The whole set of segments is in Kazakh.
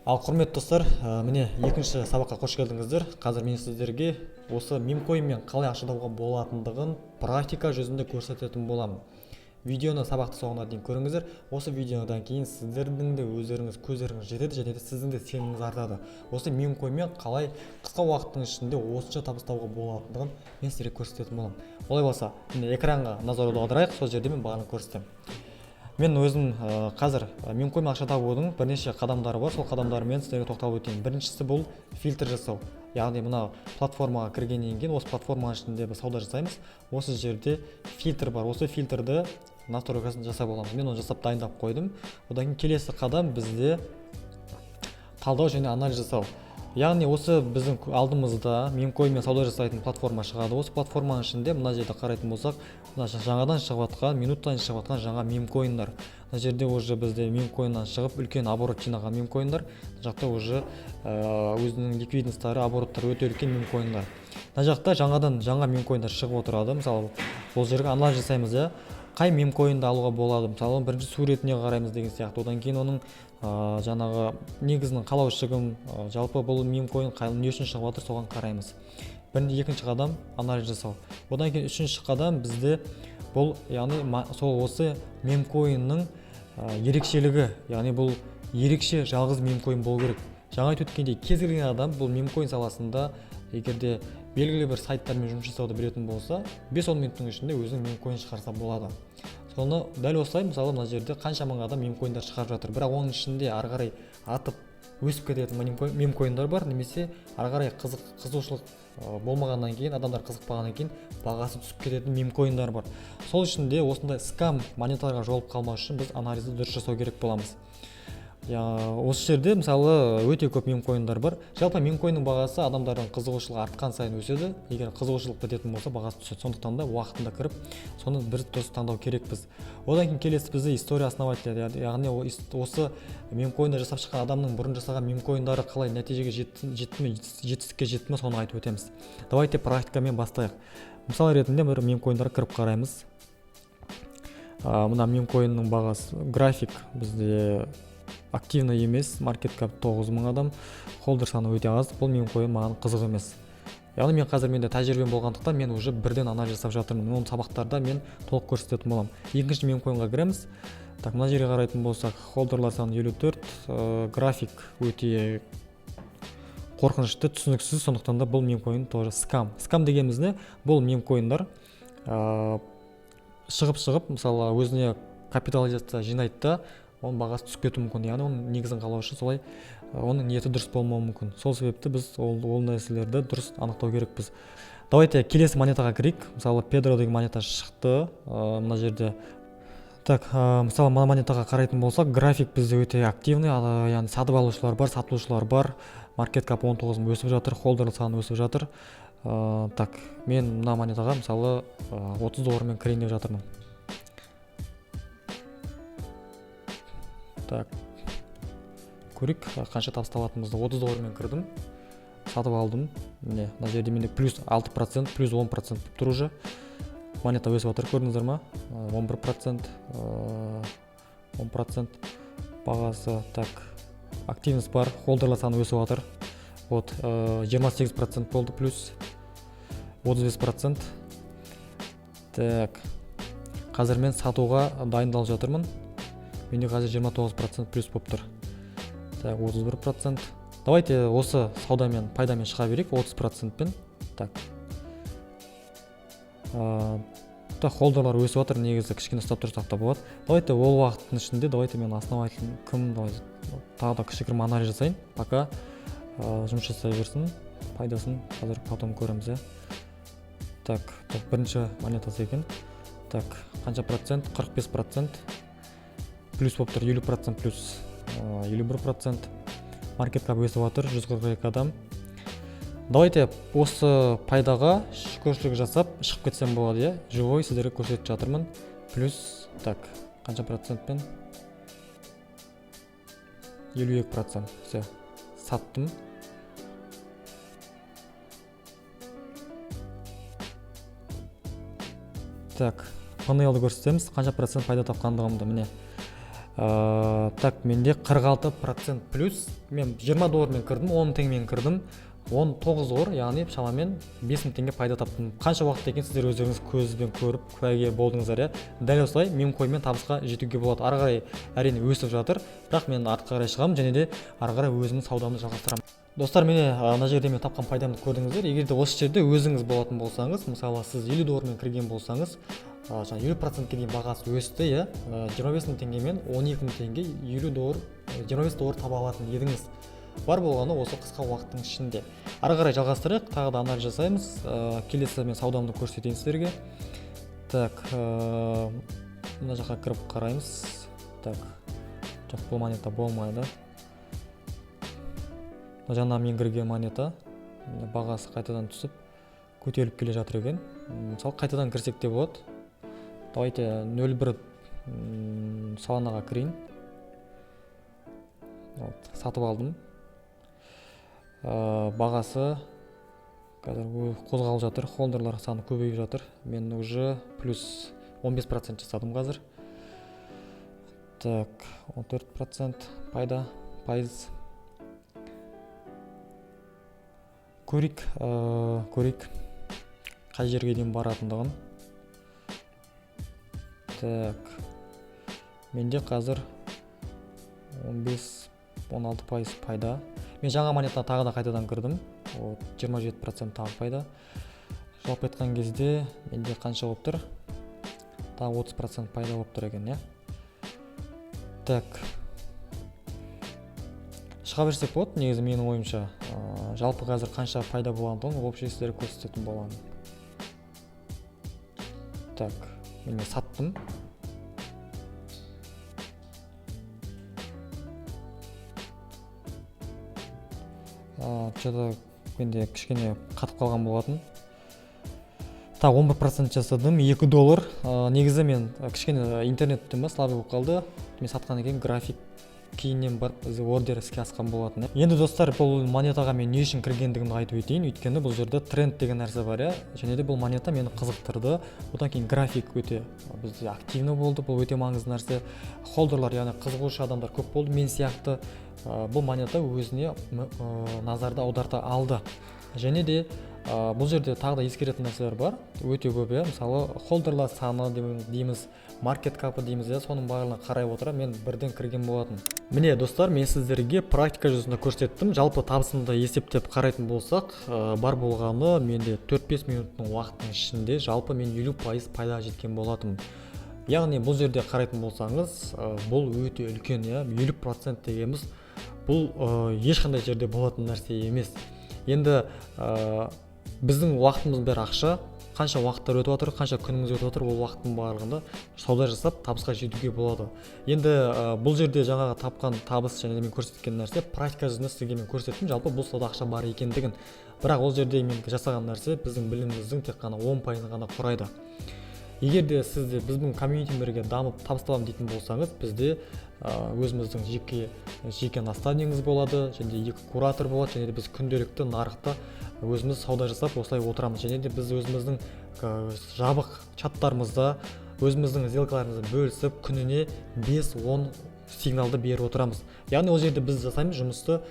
Ал құрметті достар, міне, екінші сабаққа қош келдіңіздер. Қазір мен сіздерге осы мемкоинмен қалай ақша табуға болатындығын практика жүзінде көрсететін боламын. Видеоны, сабақты соңына дейін көріңіздер. Осы видеодан кейін сіздердің де өздеріңіз көздеріңіз жетеді және де сіздің де сеніміңіз артады. Осы мемкоинмен қалай қысқа уақыттың ішінде осынша табыс табуға болатындығын мен сіздерге көрсететін боламын. Олай болса, міне, экранға назар аударайық, сол жерде мен барлығын көрсетемін. Мен өзім қазір мемкоинмен ақша табудың бірнеше қадамдары бар, сол қадамдарымен сіздерге тоқталып өтейін. Біріншісі — бұл фильтр жасау, яғни мына платформаға кіргеннен кейін осы платформаның ішінде біз сауда жасаймыз. Осы жерде фильтр бар, осы фильтрді настройкасын жасап аламыз. Мен оны жасап, дайындап қойдым. Одан кейін келесі қадам бізде талдау және анализ жасау, яғни осы біздің алдымызда мемкоинмен сауда жасайтын платформа шығады. Осы платформаның ішінде мына жерде қарайтын болсақ, мына жаңадан шығып жатқан, минуттан шығып жатқан жаңа мемкоиндар. Мына жерде уже бізде мемкоиннан шығып, үлкен оборот жинаған мемкоиндар. Мына жақта уже өзінің ликвидностьтары, обороттары өте үлкен мемкоиндар. Мына жақта жаңадан жаңа мемкоиндар шығып отырады. Мысалы, бұл жерге анализ жасаймыз, иә, қай мемкоинді алуға болады. Мысалы, бірінші суретіне қараймыз деген сияқты, одан кейін оның жаңағы негізінің қалаушы кім, жалпы бұл мемкоин не үшін шығып жатыр, соған қараймыз. Бірінші, екінші қадам — анализ жасау. Одан кейін үшінші қадам бізде бұл, яғни сол осы мемкоиннің ерекшелігі, яғни бұл ерекше жалғыз мемкоин болу керек. Жаңа айтып өткендей, кез келген адам бұл мемкоин саласында егер де белгілі бір сайттармен жұмыс жасауды білетін болса, 5-10 минуттың ішінде өзінің мемкоин шығарса болады. Соны дәл осылай, мысалы, мына жерде қанша мың адам мемкоиндар шығарып жатыр, бірақ оның ішінде ары қарай атып өсіп кететін мемкоиндар бар немесе ары қарай қызығушылық болмағаннан кейін, адамдар қызықпағаннан кейін бағасы түсіп кететін мемкоиндар бар. Сол үшін де осындай скам монеталарға жолығып қалмас үшін біз анализді дұрыс жасау керек боламыз. Я, осы жерде, мысалы, өте көп мемкоиндар бар. Жалпы мемкоиннің бағасы адамдардың қызығушылығы артқан сайын өседі, егер қызығушылық бітетін болса, бағасы түседі. Сондықтан да уақытында кіріп, соны бір дұрыс таңдау керекпіз. Одан кейін келесі бізде история основателя, яғни осы мемкоинді жасап шыққан адамның бұрын жасаған мемкоиндары қалай нәтижеге жетті ме, жетістікке жетті ме, соны айтып өтеміз. Давайте практикамен бастайық. Мысал ретінде бір мемкоиндарға кіріп қараймыз. Мына мемкоиннің бағасы, график бізде активный емес, маркет кап 9000 адам, холдер саны өте аз. Бұл мемкоин маған қызық емес. Яғни мен қазір, менде тәжірибем болғандықтан, мен уже бірден анализ жасап жатырмын. Оны сабақтарда мен толық көрсететін боламын. Екінші мемкоинға кіреміз. Так, мына жерге қарайтын болсақ, холдерлар саны 54, график өте қорқынышты, түсініксіз. Сондықтан да бұл мемкоин тоже скам. Скам дегеніміз не? Бұл мемкоиндар шығып шығып, мысалы, өзіне капитализация жинайды да, оның бағасы түсіп кетуі мүмкін. Яғни оның негізін қалаушы солай, оның ниеті дұрыс болмауы мүмкін. Сол себепті біз ол нәрселерді дұрыс анықтау керекпіз. Давайте келесі монетаға кірейік. Мысалы, Педро деген монета шықты мына жерде. Так, мысалы, мына монетаға қарайтын болсақ, график бізде өте активный, яғни сатып алушылар бар, сатушылар бар. Маркет кап 19 мың, өсіп жатыр, холдер саны өсіп жатыр. Так, мен мына монетаға, мысалы, 30 доллармен кірейін деп жатырмын. Так, көрейік, қанша табыс табатынымызды. 30 доллармен кірдім, сатып алдым. Міне, мына жерде менде плюс 6%, плюс 10% болып тұр уже. Монета өсіп жатыр, көрдіңіздер ма? 11%, 10% бағасы. Так, активность бар, холдерлар саны өсіп жатыр. Вот, 28% болды плюс, 35%. Так, қазір мен сатуға дайындалып жатырмын. Менде қазір 29% плюс болып тұр. Так, 31%. Давайте осы саудамен пайдамен шыға берейік, 30%-пен. Так, так, холдерлар өсіп жатыр, негізі кішкене ұстап тұрсақ та болады. Давайте ол уақыттың ішінде, давайте мен основатель кім, давайте тағы да кішігірім анализ жасайын. Пока жұмыс жасай берсін, пайдасын қазір потом көреміз, иә. Так, так, бірінші монетасы екен. Так, қанша процент? 45% плюс болып тұр, 50% плюс, 51%. Маркет кап өсіп жатыр, 142 адам. Давайте осы пайдаға шүкіршілік жасап шығып кетсем болады, иә. Живой сіздерге көрсетіп жатырмын. Плюс, так, қанша процентпен? 52%. Все, саттым. Так, PNL-ді көрсетеміз, қанша процент пайда тапқандығымды. Міне. Так, менде 46% плюс. Мен 20 доллармен кірдім, 10 теңгемен кірдім, 19 доллар, яғни шамамен 5000 теңге пайда таптым. Қанша уақыт екенін сіздер өздеріңіз көзбен көріп куәгер болдыңыздар, иә. Дәл осылай мемкоинмен табысқа жетуге болады. Ары қарай әрине өсіп жатыр, бірақ мен артқа қарай шығамын және де ары қарай өзімнің саудамды жалғастырамын. Достар, міне, мына жерде мен тапқан пайдамды көрдіңіздер. Егер де осы жерде өзіңіз болатын болсаңыз, мысалы, сіз 50 доллармен кірген болсаңыз, жаңа 50%-ке дейін бағасы өсті, иә, 25 мың теңгемен 12 мың теңге 50 доллар, 25 доллар таба алатын едіңіз. Бар болғаны осы қысқа уақыттың ішінде. Ары қарай жалғастырайық, тағы да анализ жасаймыз. Келесі мен саудамды көрсетейін сіздерге. Так, мына жаққа кіріп қараймыз. Так, жоқ, бұл монета болмайды. Жаңа мен кірген монета бағасы қайтадан түсіп, көтеріліп келе жатыр екен. Мысалы, қайтадан кірсек те болады. Давайте 0,1 Соланаға кірейін. Вот, сатып алдым. Бағасы қазір қозғалып жатыр, холдерлар саны көбейіп жатыр. Мен уже плюс 15% жасадым қазір. Так, 14% пайда, пайыз. Көрейік, көрейік қай жерге дейін баратындығын. Так, менде қазір 15-16 пайыз пайда. Мен жаңа монетаға тағы да қайтадан кірдім. Вот, 27% тағы пайда. Жалпы айтқан кезде менде қанша болып тұр? Тағы 30% пайда болып тұр екен, иә. Так, шыға берсек болады негізі, менің ойымша. Жалпы қазір қанша пайда болғандығын общий сіздерге көрсететін боламын. Так, мен саттым. Чё-то менде кішкене қатып қалған болатын. Так, 11% жасадым, 2 доллар. Негізі мен кішкене интернеттен ба слабый болып қалды. Мен сатқаннан кейін график кейіннен барып ордер іске асқан болатын. Енді, достар, бұл монетаға мен не үшін кіргендігімді айтып өтейін. Өйткені бұл жерде тренд деген нәрсе бар, иә. Және де бұл монета мені қызықтырды. Одан кейін график өте бізде активный болды, бұл өте маңызды нәрсе. Холдерлар, яғни қызығушы адамдар көп болды мен сияқты. Бұл монета өзіне назарды аударта алды. Және де бұл жерде тағы да ескеретін нәрселер бар өте көп, иә. Мысалы, холдерлар саны дейміз, маркет капы дейміз, иә. Соның барлығына қарай отыра мен бірден кірген болатын. Міне, достар, мен сіздерге практика жүзінде көрсеттім. Жалпы табысымды есептеп қарайтын болсақ, бар болғаны менде 4-5 минуттың уақытының ішінде жалпы мен 50% пайда жеткен болатынмын. Яғни бұл жерде қарайтын болсаңыз, бұл өте үлкен, иә, 50% дегеніміз бұл ешқандай жерде болатын нәрсе емес. Енді біздің уақытымыздың бәрі ақша. Қанша уақыттар өтіп жатыр, қанша күніміз өтіп жатыр, ол уақыттың барлығында сауда жасап табысқа жетуге болады. Енді бұл жерде жаңағы тапқан табыс және де мен көрсеткен нәрсе практика жүзінде сізге мен көрсеттім жалпы бұл сауда ақша бар екендігін. Бірақ ол жерде мен жасаған нәрсе біздің біліміміздің тек қана 10%-ын ғана құрайды. Егер де сіз де біздің комьюнитимен бірге дамып табыс табамын дейтін болсаңыз, бізде өзіміздің жеке наставнигіміз болады және де 2 куратор болады, және де біз күнделікті нарықта өзіміз сауда жасап осылай отырамыз. Және де біз өзіміздің жабық чаттарымызда өзіміздің сделкаларымызды бөлісіп күніне 5-10 сигналды беріп отырамыз. Яғни ол жерде біз жасаймыз жұмысты,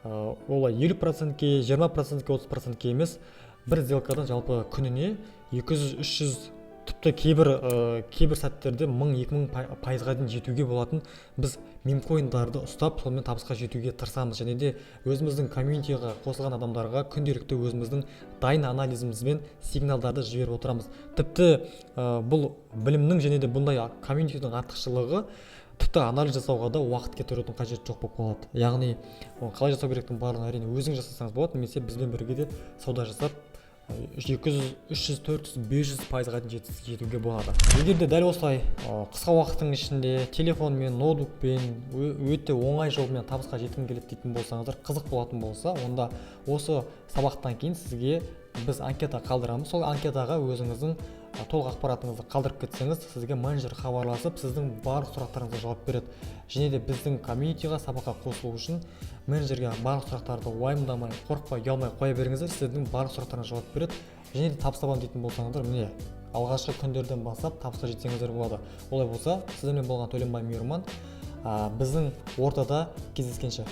олай 50%-ке, 20%-ке, 30%-ке емес, бір сделкадан жалпы күніне 200-300, тіпті кейбір сәттерде мың, екі мың пайызға дейін жетуге болатын. Біз мемкоиндарды ұстап сонымен табысқа жетуге тырысамыз. Және де өзіміздің комьюнитиға қосылған адамдарға күнделікті өзіміздің дайын анализімізбен сигналдарды жіберіп отырамыз. Тіпті бұл білімнің және де бұндай комьюнитидің артықшылығы, тіпті анализ жасауға да уақыт кетірудің қажеті жоқ болып қалады. Яғни оны қалай жасау керектігін барлығын әрине өзің жасасаңыз болады, немесе бізбен бірге де сауда жасап 200, 300, 400, 500 пайызға дейін жетуге болады. Егер де дәл осылай қысқа уақыттың ішінде телефонмен, ноутбукпен өте оңай жолмен табысқа жеткім келеді дейтін болсаңыздар, қызық болатын болса, онда осы сабақтан кейін сізге біз анкета қалдырамыз. Сол анкетаға өзіңіздің толық ақпаратыңызды қалдырып кетсеңіз, сізге менеджер хабарласып, сіздің барлық сұрақтарыңызға жауап береді. Және де біздің комьюнитиға сабаққа қосылу үшін менеджерге барлық сұрақтарды уайымдамай, қорықпай, ұялмай қоя беріңіздер, сіздің барлық сұрақтарыңызға жауап береді. Және де табыс табамын дейтін болсаңыздар, міне, алғашқы күндерден бастап табысқа жетсеңіздер болады. Олай болса, сіздермен болған Төленбай Мейірман. Біздің ортада кездескенше.